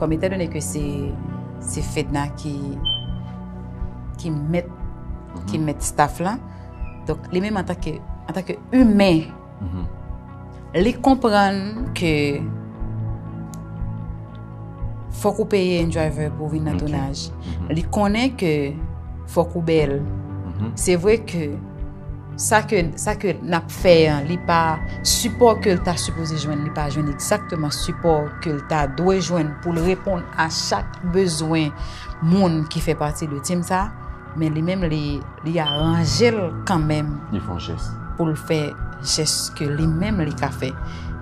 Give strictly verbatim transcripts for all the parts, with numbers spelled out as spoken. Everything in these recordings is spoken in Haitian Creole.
Kòm etandone ke se, se Fedna ki, ki mèt, ki mèt staff lan, donk li menm antanke, antanke imen, li konprann ke fòk ou peye yon driver pou vin nan tounaj. Li konnen ke fòk ou bèl. Se vre ke sa ke, sa ke n ap fè an, li pa sipò ke l ta sipoze jwenn, li pa jwenn egzakteman sipò ke l ta dwe jwenn pou l reponn a chak bezwen moun ki fè pati de team sa, men li menm li, li aranje l kanmenm pou l fè jès ke li menm li ka fè.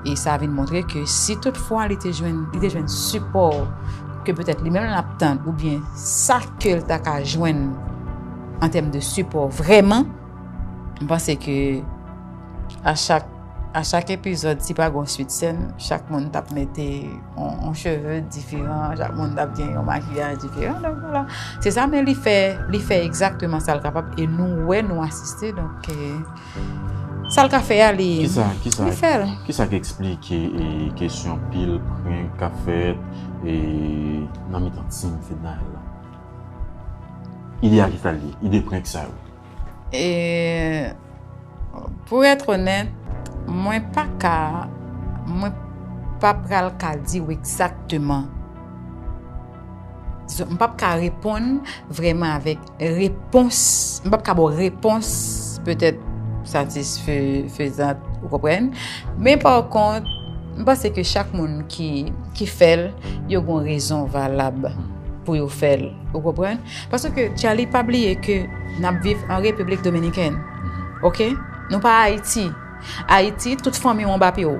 E sa vin montre ke si toutfwa li te jwenn, li te jwenn sipò ke petèt li menm l ap tann, oubyen sa ke l ta ka jwenn an tèm de sipò vrèman, m panse ke a chak, a chak epizòd, si pa gen yon swit sèn, chak moun t ap mete yon, yon cheve diferan, chak moun t ap gen yon makiyaj diferan. Donk, vwala. Se sa, men li fè, li fè egzakteman sa l kapab e nou wè, nou asiste. Donk, eh, sa l ka fè a, li, li fè l. Kisa, kisa ki eksplike, eh, kesyon pil prank k ap fèt, eh, nan mitan team Fednaelle la? Ide a kisa l ye? Ide prank sa yo? E, pou èt onèt, mwen pa ka, mwen pa pral ka di w egzakteman. M p ap ka reponn vrèman avèk repons, m p ap ka ba w repons petèt satisfezant, ou konprann. Men pa kont, m panse ke chak moun ki, ki fè l, yo gen yon rezon valab pou yo fè l, ou konprann. Paske, Charlie, pa bliye ke n ap viv an Repiblik Dominikèn. Oke? Nou pa Ayiti. Ayiti, tout fanmi w anba pye w.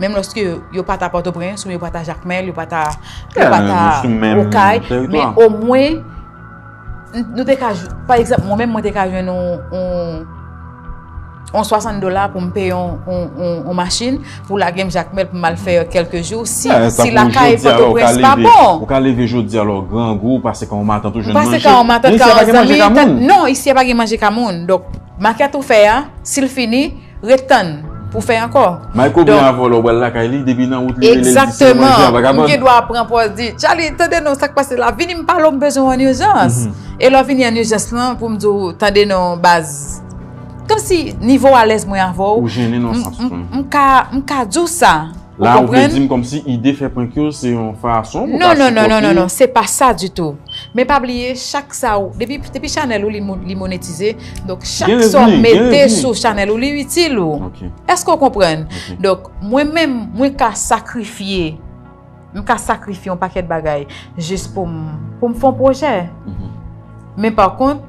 Menm lòske yo, yo pa ta Pòtoprens, ou yo pa ta Jakmèl, yo pa ta, yo pa ta Okay, men omwen, n-, nou te ka jw-, pa egzanp, mwen menm, mwen te ka jwenn yon, yon, yon swasant dola pou m peye yon, yon, yon, yon machin, pou lage m Jakmèl, pou m al fè kèlke jou, si, si lakay Pòtoprens pa bon. Ou ka leve jodi a lè w grangou, pase kan yon matant ou jwenn manje. Pase kan yon matant, kan yon zanmi, non, isi a pa gen manje ka moun. Donk, makèt ou fè a, si l fini, ret tann pou fè ankò. Michael byen avè w lè w pral lakay li, depi nan wout li rele l di se manje a vagabon. M gen dwa pran pòz di, Charlie, tande non, sa k pase la? Vini m pale w, m bezwen w an ijans. E lè w vini an ijans lan, pou m di w, tande non, baz. Kòmsi nivo alèz mwen avè w. Ou jennen nan sans ou. M ka, m ka di w sa. La, ou vle di m kòmsi ide fè prank yo, se yon fason pou ka sipòte? Non, non, non, non, non, non, se pa sa ditou. Men pa bliye, chak sa ou, depi, depi chanèl ou li mo-, li monetize, donk chak sa w mete sou chanèl ou, li itil ou. Èske w konprann? Donk, mwen menm, mwen ka sakrifye, m ka sakrifye yon pakèt bagay jis pou m, pou m fè yon pwojè. Men pa kont,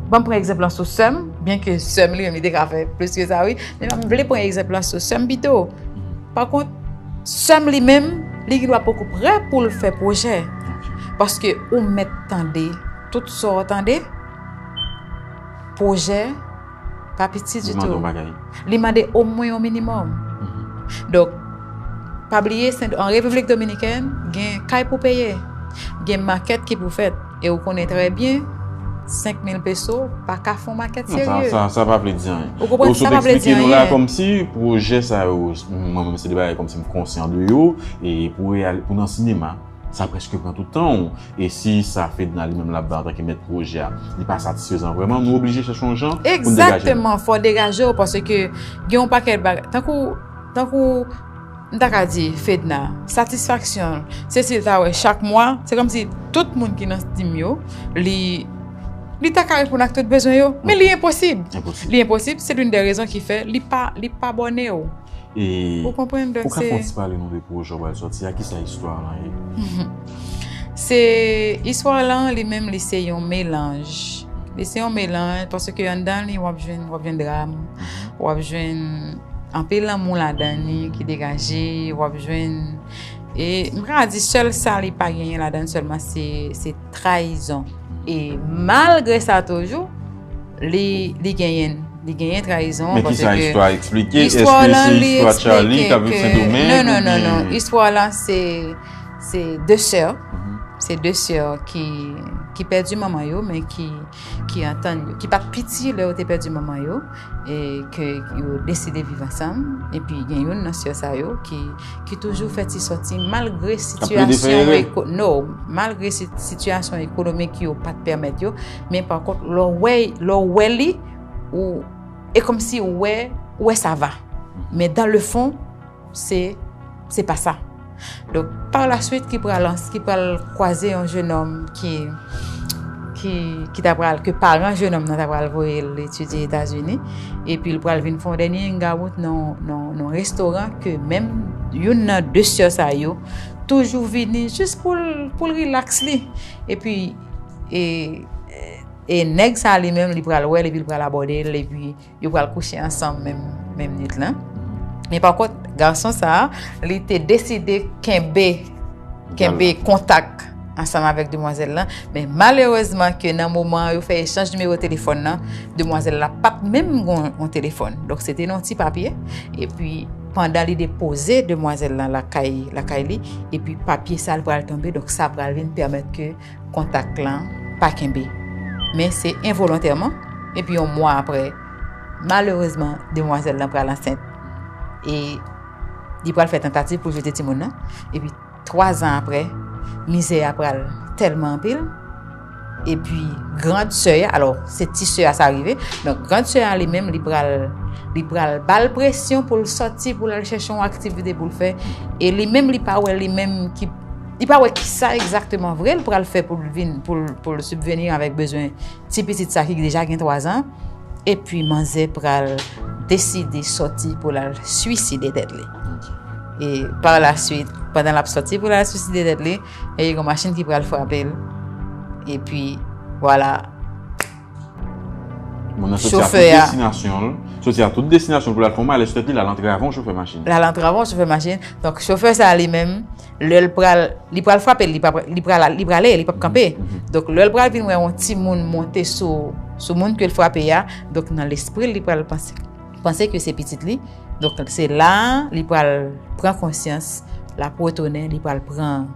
ban m pran egzanp lan sou sè m, byenke sè m li menm li te ka fè plis ke sa, wi, men m vle pran egzanp lan sou sè m pito. Pa kont, sè m li menm, li gen dwa poko prè pou l fè pwojè. Paske ou mèt tande tout sa w tande. Pwojè pa piti ditou. Li mande omwen yon minimòm. Donk, pa bliye, se an Repiblik Dominikèn, gen kay pou peye, gen makèt ki pou fèt. E ou konnen trè byen, senk mil peso pa ka fè yon makèt serye. Non, sa, sa, sa pa vle di anyen. Ou konprann, sa pa vle di anyen. Ou sot eksplike nou la kòmsi pwojè sa yo, mwen menm se de bagay kòmsi m konsyan de yo, e pou reyal-, pou nan sinema, sa prèske pran tout tan w. E si sa Fedna li menm l ap bay antanke mèt pwojè a, li pa satisfezan vrèman, nou oblije chèche yon jan pou n degaje nou. Egzakteman, fò w degaje w, paske gen yon pakèt bagay, tankou, tankou, m ta ka di, Fedna, satisfaksyon l, se si l ta wè chak mwa, se kòmsi tout moun ki nan team yo, li, li ta ka reponn ak tout bezwen yo, men li enposib. Enposib. Li enposib, se l'une des raisons ki fè li pa, li pa abòne w. E ou konprann, donk ou ka fè yon ti pale nou de pwojè w pral sòti a, kisa istwa lan ye? Se, istwa lan, li menm, li se yon melanj. Li se yon melanj, paske anndan li, w ap jwenn, w ap jwenn dram, w ap jwenn anpil lanmou ladan li ki degaje, w ap jwenn, e m ka di sèl sa li pa genyen ladan l sèlman se, se trayizon. E malgre sa toujou, li, li genyen, li genyen trayizon. Men kisa istwa a eksplike? Èske se istwa Charlie k ap viv Sendomeng? Non, non, non, non. Istwa lan se, se de sè. Se de sè ki, ki pèdi manman yo, men ki, ki antann yo, ki pa t piti lè yo te pèdi manman yo, e ke yo deside viv ansanm. Epi gen youn nan sè sa yo ki, ki toujou fè ti sòti malgre sitiyasyon eko-, no, malgre si-, sitiyasyon ekonomik yo pa t pèmèt yo, men pa kont, lè w wè, lè w wè li, ou, e kòmsi ou wè, ou wè sa va. Men dans le fond, se, se pa sa. Donk, par la suite, ki pral, ki pral kwaze yon jenòm ki, ki, ki ta pral, ke paran jenòm nan ta pral voye l etidye Etazini, epi l pral vin fè yon dènye hangout nan, nan, nan restoran ke menm youn nan de sè sa yo toujou vini jis pou l, pou l rilaks li. Epi, e, e nèg sa li menm, li pral wè l, epi l pral abòde l, epi yo pral kouche ansanm menm, menm nwit lan. Men pa kont, gason sa a, li te deside kenbe, kenbe kontak ansanm avèk demwazèl lan. Men malerezman ke nan moman yo fè echanj nimewo telefòn nan, demwazèl la pa t menm gon yon telefòn. Donk se te nan yon ti papye. Epi pandan li depoze demwazèl lan lakay, lakay li, epi papye sa a pral tonbe, donk sa pral vin pèmèt ke kontak lan pa kenbe. Men se envolontèman, epi yon mwa apre, malerezman, demwazèl lan pral ansent. E li pral fè tantativ pou l jete timoun nan. Epi twa zan apre, mizè a pral tèlman anpil. Epi grand sè a, alò, se ti sè a sa rive. Donk, grand sè a li menm, li pral, li pral ba l presyon pou l sòti, pou l al chèche yon aktivite pou l fè. E li menm, li pa wè li menm ki, li pa wè kisa egzakteman vre l pral fè pou l vin, pou l, pou l sibveni avèk bezwen ti pitit sa ki deja gen twa zan. Epi manzè pral deside sòti pou l al swiside tèt li. E par la suite, pandan l ap sòti pou l al swiside tèt li, e gen yon machin ki pral frape l. Epi, vwala. Moun nan soti a tout destinasyon l, soti a tout destinasyon l pou l al fè yon malè sou tèt li, l al antrave yon chofè machin. L al antrave yon chofè machin. Donk, chofè sa a li menm, lè l pral, li pral frape l, li pa, li pral, li prale, li p ap kanpe. Donk, lè l pral vin wè yon timoun monte sou, sou moun ke l frape a, donk, nan lespri l, li pral panse, panse ke se pitit li. Donk, se la a, li pral pran konsyans, l ap retounen, li pral pran,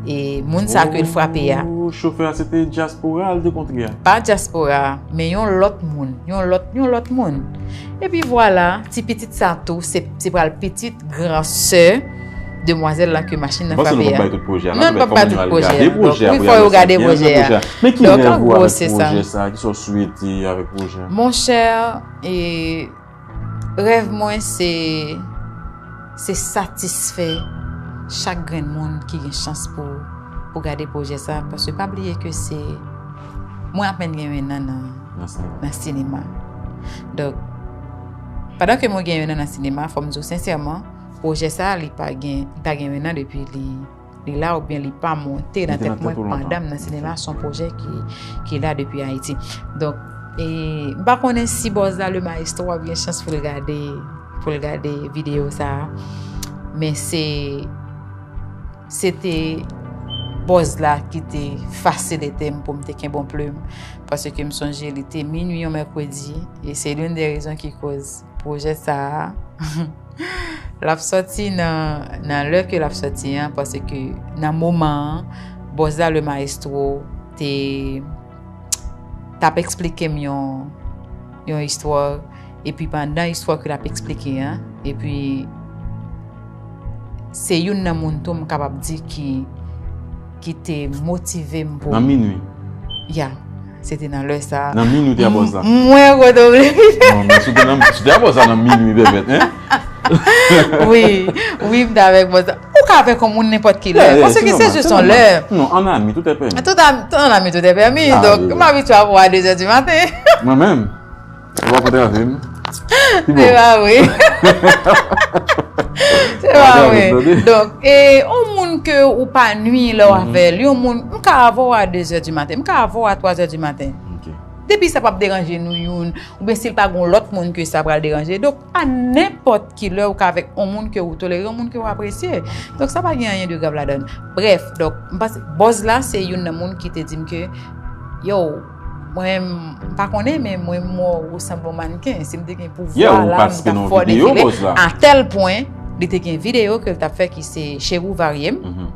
e, moun sa ke l frape a. Oh, chofè a, se te dyaspora a l te kontre a? Pa dyaspora, men yon lòt moun, yon lòt, yon lòt moun. Epi vwala, ti pitit sa tou, se, se pral pitit gran sè demwazèl la ke machin nan frape a. Non, nou p ap bay tout pwojè a. Donk, wi, fò yo gade pwojè a. Men ki rèv ou avèk pwojè sa? Ki sa w swete avèk pwojè a? Monchè, e, rèv mwen, se, se satisfè chak grenn moun ki gen chans pou, pou gade pwojè sa. Paske pa bliye ke se, mwen apèn gen yon an nan, nan sinema. Donk, pandan ke mwen gen yon an nan sinema, fò m di w sensèman, pwojè sa, li pa gen, li pa gen yon an depi li, li la, oubyen li pa monte nan tèt mwen pandan m nan sinema. Se yon pwojè ki, ki la depi Ayiti. Donk, e, m pa konnen si bòz la, le maestro, ap gen chans pou l gade, pou l gade videyo sa a. Men se, se te bòz la ki te fasilite m pou m te kenbe yon plim. Paske m sonje li te minui yon mèkredi, e se l'une des raisons ki koz pwojè sa a, l ap sòti nan, nan lè ke l ap sòti an, paske nan moman an, bòz la, le maestro, te, t ap eksplike m yon, yon istwa, epi pandan istwa ke l ap eksplike an, epi se youn nan moun tou m kapab di ki, ki te motive m pou... Nan minui? Ya. Se te nan lè sa a. Nan minui w te a bòz la? M-, mwen redoble. Non, men si w te nan, si w te a bòz la nan minui, bèbèt, en? Wi, wi, m te avèk bòz la. Ou ka avèk yon moun nenpòt ki lè. Paske se jis yon lè. Non, an ami, tout est permis. Tout am-, tout an ami, tout est permis. Donk, m abitye avè w a de zè di maten. Mwen menm? Ou ap antrave m? Se pa vre. Se pa vre. Donk, e, yon moun ke ou pa nui lè w avè l, yon moun, m ka avè w a de zè di maten, m ka avè w a twa zè di maten. Depi sa p ap deranje nou youn, oubyen si l pa gen yon lòt moun ke sa pral deranje. Donk, a nenpòt ki lè ou ka avèk yon moun ke ou tolere, yon moun ke ou apresye. Donk, sa pa gen anyen de grav ladan l. Brèf, donk, m panse, bòz la, se youn nan moun ki te di m ke, yo, mwen, m pa konnen, men mwen, m wè w sanble yon mannken. Si m te gen pouvwa la, m t ap fè w defile. A tèl pwen, li te gen videyo ke l t ap fè ki se Cheri w varye m.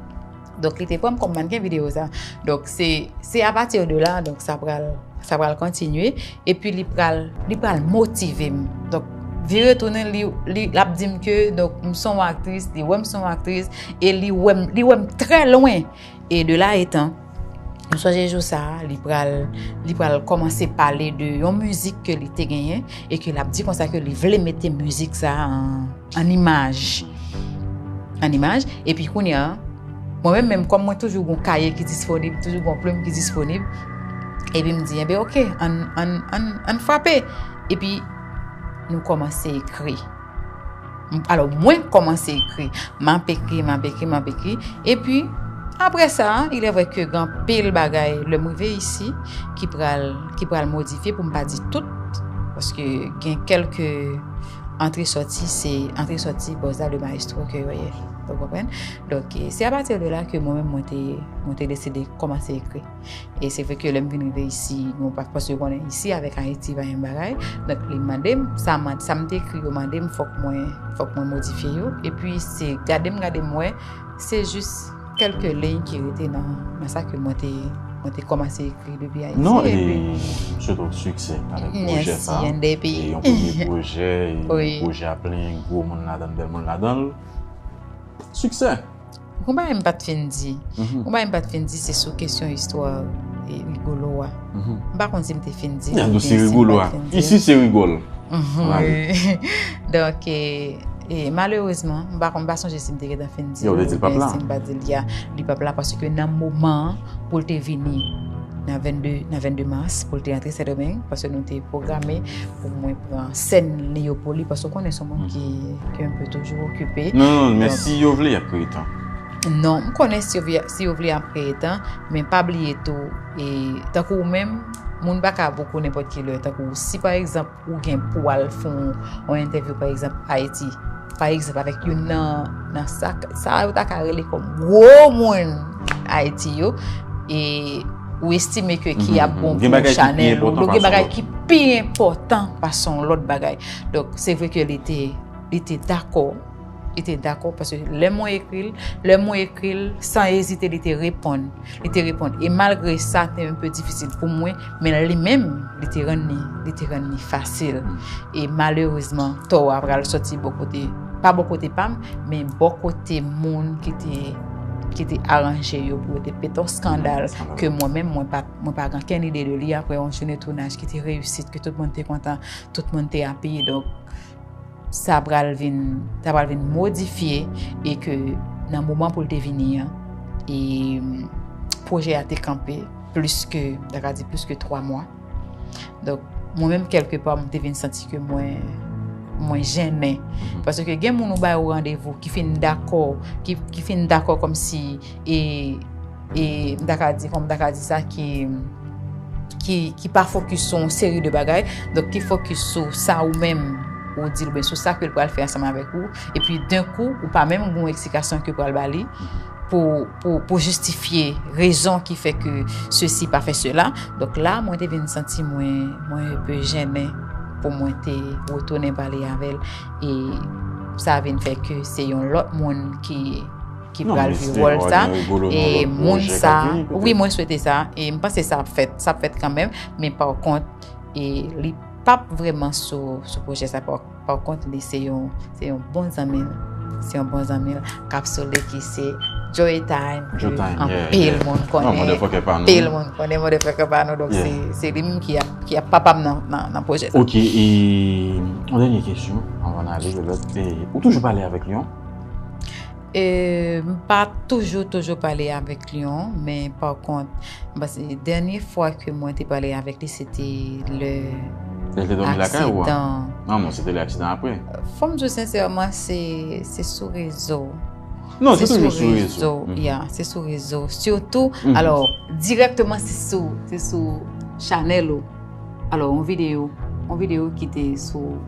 Donk, li te pran m kòm mannken videyo sa. Donk, se, se apati de la, donk, sa pral, sa pral kontinye. Epi, li pral, li pral motive m. Donk, vire tounen, li, li, l ap di m ke, donk, m se yon aktris, li wè m se yon aktris, e li wè m, li wè m trè lwen. E de la etan, m sonje jou sa a, li pral, li pral kòmanse pale de yon mizik ke li te genyen, e ke l ap di konsa ke li vle mete mizik sa a an, an imaj. An imaj. Epi kounye a, mwen menm, menm kòm mwen toujou gon kaye ki disponib, toujou gon plim ki disponib, epi m di, enben, oke, ann, ann, ann, ann frape. Epi, nou kòmanse ekri. M- Alò, mwen kòmanse ekri. M ap ekri, m ap ekri, m ap ekri. Epi, apre sa, il est vrai ke gen anpil bagay, lè m rive isi, ki pral, ki pral modifye, pou m pa di tout, paske gen kèlke antre sòti, se antre sòti bòz la, le maestro ke yo ye. Ou konprann? Donk, e, se apati de la ke mwen menm, mwen te, mwen te deside kòmanse ekri. E se vre ke lè m vin rive isi, nou pa, paske ou konnen isi avèk Ayiti pa menm bagay. Donk, li mande m, sa, man- sa m te ekri yo mande m, fòk mwen, fòk mwen modifye yo. Epi, se gade m, gade m wè, se jis kèlke liy ki rete nan, nan sa ke mwen te, mwen te kòmanse ekri depi Ayiti. Non, e m swete w siksè avèk pwojè sa. Mèsi, N D P. E yon premye pwojè, e pwojè a plen gwo moun ladan l, bèl moun ladan l. Siksè! Gon bagay m pa t fin di. Gon bagay m pa t fin di, se sou kesyon istwa, e, rigolo a. M pa konn si m te fin di l oubyen si m pa t fin di l. Isi, se rigòl. Donk, e, e, malerezman, m pa konn, m pa sonje si m te gentan fin di l oubyen si m pa di l, ya, li p ap la, paske nan moman an, pou l te vini nan vennde, nan vennde mas, pou l te antre Sendomeng, paske nou te pwograme pou mwen pran sèn li yo pou li, paske w konnen se yon moun ki, ki un peu toujou okipe. Non, non, men si yo vle, y ap kreye tan. Non, m konnen si yo vle, si yo vle, y ap kreye tan, men pa bliye tou, e, tankou ou menm, moun pa ka bouke w nenpòt ki lè. Tankou si, pa egzanp, ou gen pou w al fè yon, yon entèvyou, pa egzanp, Ayiti, pa egzanp, avèk youn nan, nan sa, sa yo ta ka rele kòm gwo moun Ayiti yo, e ou estime ke ki ap bon pou chanèl ou, gen bagay ki pi enpòtan pase yon lòt bagay. Donk, se vre ke li te, li te dakò, li te dakò, paske lè mwen ekri l, lè mwen ekri l, san ezite, li te reponn. Li te reponn. E malgre sa te un peu difisil pou mwen, men li menm, li te rann li, li te rann li fasil. E malerezman, tò a pral sòti bò kote, pa bò kote pa m, men bò kote moun ki te, ki te aranje yo pou yo te pete yon skandal ke mwen menm, mwen pa, mwen pa gen kenn ide de li. Apre yon jounen tounaj ki te reyisit, ke tout moun te kontan, tout moun te apiye. Donk, sa pral vin, sa pral vin modifye e ke nan moman pou l te vini an, e pwojè a te kanpe plis ke, m ta ka di plis ke twa mwa. Donk, mwen menm, kèlkepa, m te vin santi ke mwen, mwen jennen. Paske gen moun ou ba yo randevou ki fin dakò, ki, ki fin dakò kòmsi, e, e, m ta ka di, kòman m ta ka di sa, ki, ki, ki pa fokis sou yon seri de bagay, donk ki fokis sou sa ou menm ou di l, oubyen sou sa ke l pral fè ansanm avèk ou, epi d'un coup, ou pa menm gen yon eksplikasyon ke w pral ba li, pou, pou, pou jistifye rezon ki fè ke sesi pa fè sela. Donk la, mwen te vin santi mwen, mwen un peu jennen pou mwen te retounen pale avè l. E sa vin fè ke se yon lòt moun ki, ki pral jwe wòl sa. E moun sa, wi, mwen swete sa. E m panse sa ap fèt, sa ap fèt kanmenm. Men pa kont, e li p ap vrèman sou, sou pwojè sa. Pa, pa kont, li se yon, se yon bon zanmi l. Se yon bon zanmi l k ap sou li, ki se Joe Time, ke anpil moun konnen. Anpil moun konnen, motherfucker pa nou. Donk, se, se li menm ki ap, ki ap papa m nan, nan, nan pwojè sa. Ok, e yon dènye kesyon, anvan n ale lòt. E, ou toujou pale avèk Lion? E, m pa toujou, toujou pale avèk Lion, men pa kont, m panse dènye fwa ke mwen te pale avèk li, se te lè... Lè l te dòmi lakay ou a? Non, non, se te lè aksidan apre. Fò m di w sensèman, se, se sou rezo. Non, se toujou sou rezo. Ya, se sou rezo. Sitou, alò, dirèkteman, se sou, se sou chanèl ou. Alò, yon videyo, yon videyo ki te sou,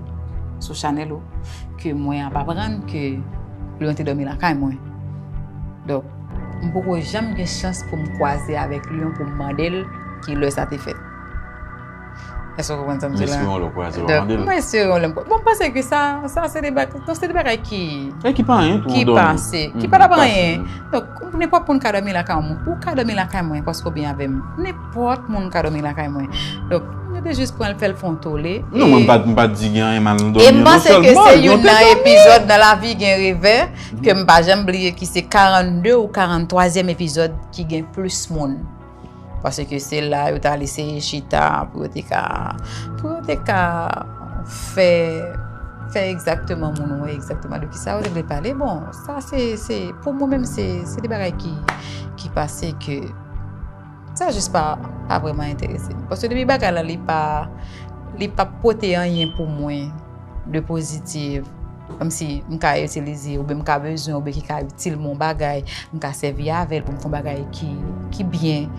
sou chanèl ou, ke mwen ap aprann ke Lion te dòmi lakay mwen. Donk, m poko janm gen chans pou m kwaze avèk Lion pou m mande l ki lè sa te fèt. Èske w konprann sa m di la? Mwen espere yon lè m pral tande l. Mwen espere yon lè m pral. Bon, m panse ke sa, sa se de bagay, non, se de bagay ki. E ki pa anyen tou, ki pase, ki pa ta pa anyen. Donk, nenpòt moun ka dòmi lakay yon moun. Ou ka dòmi lakay mwen paske w byen avè m. Nenpòt moun ka dòmi lakay mwen. Donk, nou te jis pran l fè l fè yon tole. Non, mwen m pa, m pa di gen anyen mal nan dòmi an non sèlman. E m panse ke se youn nan epizòd nan lavi gen revè ke m pa janm bliye ki se karannde ou karanntwazyèm epizòd ki gen plis moun. Paske se la yo t al eseye chita pou yo te ka, pou yo te ka fè, fè egzakteman moun wè egzakteman de kisa yo te vle pale. Bon, sa se, se, pou mwen menm se, se de bagay ki, ki pase ke sa jis pa, pa vrèman enterese m. Paske depi bagay la li pa, li pa pote anyen pou mwen de pozitif, kòmsi m ka itilize oubyen m ka bezwen oubyen ki ka itil mwen yon bagay, m ka sèvi avè l pou m fè yon bagay ki, ki byen.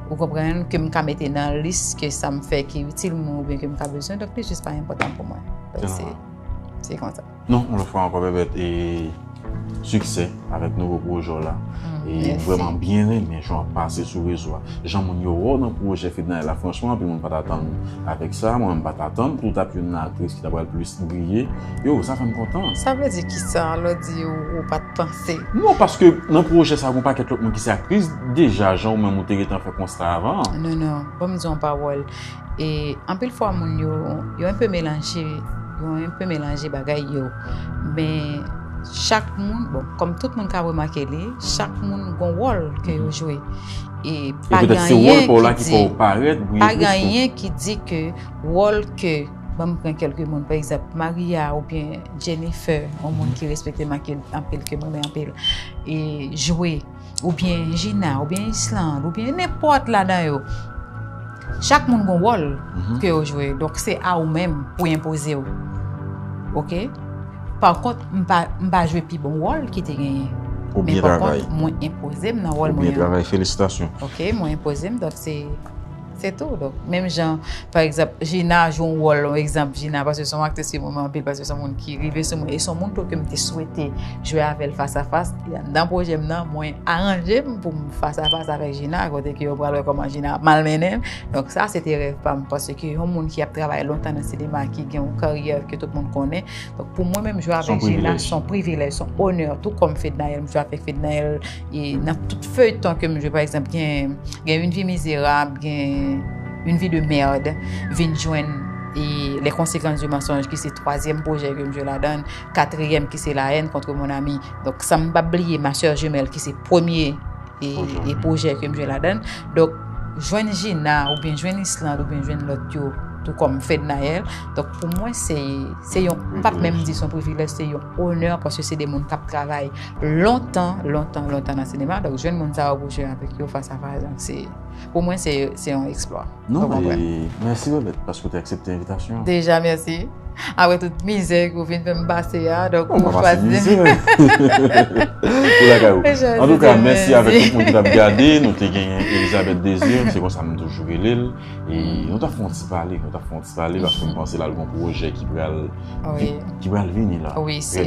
Ou konprann? Ke m ka mete nan lis ke sa m fè ki itil mwen oubyen ke m ka bezwen. Donk, li jis pa enpòtan pou mwen. Donk, se, se konsa. Non, yon lòt fwa ankò, Bèbèt, e siksè avèk nouvo pwojè w la. E m vrèman byen renmen jan w ap pase sou rezo a. Jan moun yo wè w nan pwojè Fednaelle la, franchman, anpil moun pa t atann avèk sa. Mwen menm, m pa t atann tou w t ap youn nan aktris ki ta pral plis briye. Yo, sa fè m kontan. Sa vle di kisa lè w di ou, ou pa t panse? Non, paske nan pwojè sa a, gen yon pakèt lòt moun ki se aktris deja, jan ou menm ou te gentan fè konsta avan an. Non, non, ban m di w yon pawòl. E anpil fwa moun yo, yo enpe melanje, yo enpe melanje bagay yo. Men chak moun, bon, kòm tout moun ka remake li, chak moun gon wòl ke yo jwe. E pa gen anyen ki di, pa gen anyen ki di ke wòl ke, ban m pran kèlke moun, pa egzanp, Maria oubyen Jennifer, yon moun ki respekte m anpil, ke m renmen anpil, e jwe, oubyen Gina, oubyen Islande, oubyen nenpòt ladan yo. Chak moun gon wòl ke yo jwe. Donk, se a ou menm pou enpoze w. Oke? Pa kont, m pa, m pa jwe pi bon wòl ki te genyen. Men pa kont, mwen enpoze m nan wòl mwen an. Ou byen travay, felisitasyon. Oke, mwen enpoze m, donk se, se tou. Donk, menm jan, pa egzanp, Gina jwe yon wòl, yon egzanp, Gina, paske se yon aktris ki mwen renmen anpil, paske se yon moun ki rive sou mwen, e se yon moun tou ke m te swete jwe avè l fas a fas. Nan pwojè m nan, mwen aranje m pou m fas a fas avèk Gina, kote ke yo pral wè kòman Gina ap malmennen l. Donk sa, se te rèv pa m, paske yon moun ki ap travay lontan nan sinema, ki gen yon karyè ke tout moun konnen. Donk pou mwen menm, jwe avèk Gina, se yon privilèj, se yon onè. Tou kòm Fednaelle, m jwe avèk Fednaelle, e nan tout feyton ke m jwe, pa egzanp, gen, gen Une vie misérable, gen Une vie de merde, vin jwenn, e Les conséquences du mensonge, ki se twazyèm pwojè ke m jwe ladan l, katriyèm ki se La haine contre mon ami. Donk, san m pa bliye Ma sœur jumelle ki se premye e, e pwojè ke m jwe ladan l. Donk, jwenn Gina, oubyen jwenn Islande, oubyen jwenn lòt yo, tou kòm Fednaelle. Donk, pou mwen, se, se yon, m p ap menm di se yon privilèj, se yon onè, paske se de moun k ap travay lontan, lontan, lontan nan sinema. Donk, jwenn moun sa yo pou jwe avèk yo fas a fas, donk se, pou mwen, se, se yon eksplwa. Non, e mèsi Bèbèt paske w te aksepte envitasyon an. Deja, mèsi. Apre tout mizè ke w vin fè m pase a, donk ou chwazi. Ou lakay ou. Antouka, mèsi avèk tout moun ki t ap gade. Nou te genyen Elizabeth Désir, se konsa m toujou rele l. E nou t ap fè yon ti pale, nou t ap fè yon ti pale paske m panse l al gon pwojè ki pral, ki pral vini la. Wi, se,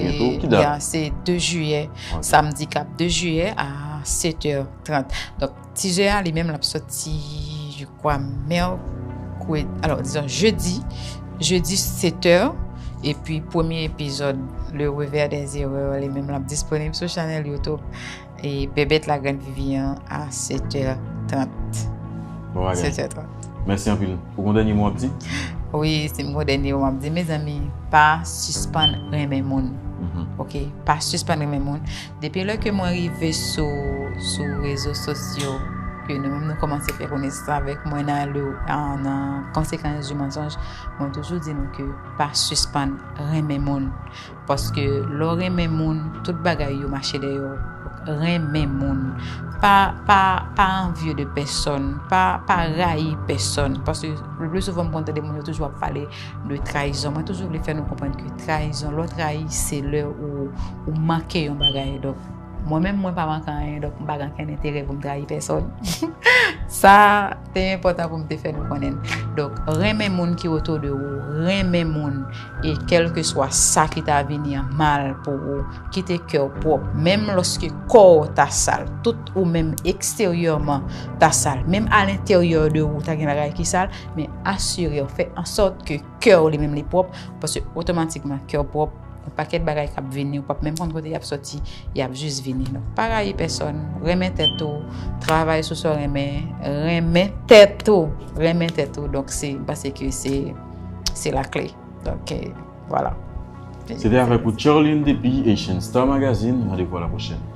ya, se de jiyè, samdi k ap de jiyè a sèt è trant. Donk, Tizè a li menm l ap sòti, je crois, mèkredi, alò, dizon, jedi, jedi sèt è, epi premye epizòd, Le Revers des Erreurs, li menm l ap disponib sou chanèl YouTube e Bèbèt Lagrand Vivi an a sèt è trant. Bon bagay. Sèt è trant. Mèsi anpil. Ou gon dènye mo w ap di? Wi, si m gon dènye mo m ap di, mezanmi, pa sispann renmen moun. Oke? Pa sispann renmen moun. Depi lè ke mwen rive sou, sou rezo sosyo, ke nou menm nou kòmanse fè konesans avèk mwen nan le, nan Conséquences du mensonge, mwen toujou di nou ke pa sispann renmen moun. Paske lè w renmen moun, tout bagay yo mache dèyè w. Renmen moun. Pa, pa, pa anvye de pèsòn. Pa, pa rayi pèsòn. Paske le pli souvan, m konn tande moun yo toujou ap pale de trayizon. Mwen toujou vle fè nou konprann ke trayizon, lè w trayi, se lè ou, ou manke yon bagay. Donk, Mwen menm, mwen pa manke anyen, donk m pa gen okenn enterè pou m trayi pèsonn. Sa te enpòtan pou m te fè nou konnen. Donk, renmen moun ki otou de ou, renmen moun, e kèlkeswa sa ki ta vini an mal pou ou, kite kè w pwòp. Menm lòske kò w ta sal, tout ou menm eksteryèman ta sal, menm alenteryè de ou ta gen bagay ki sal, men asire w, fè an sòt ke kè w li menm li pwòp, paske otomatikman kè w pwòp, yon pakèt bagay k ap vini, ou p ap menm konn kote y ap sòti, y ap jis vini. Donk, pa rayi pèsonn, renmen tèt ou, travay sou sa w renmen, renmen tèt ou, renmen tèt ou. Donk, se, m panse ke se, se lakle. Donk, eh, vwala. Se te avèk ou Charlene depi Haitian Star Magazine. Randevou a la pwochèn.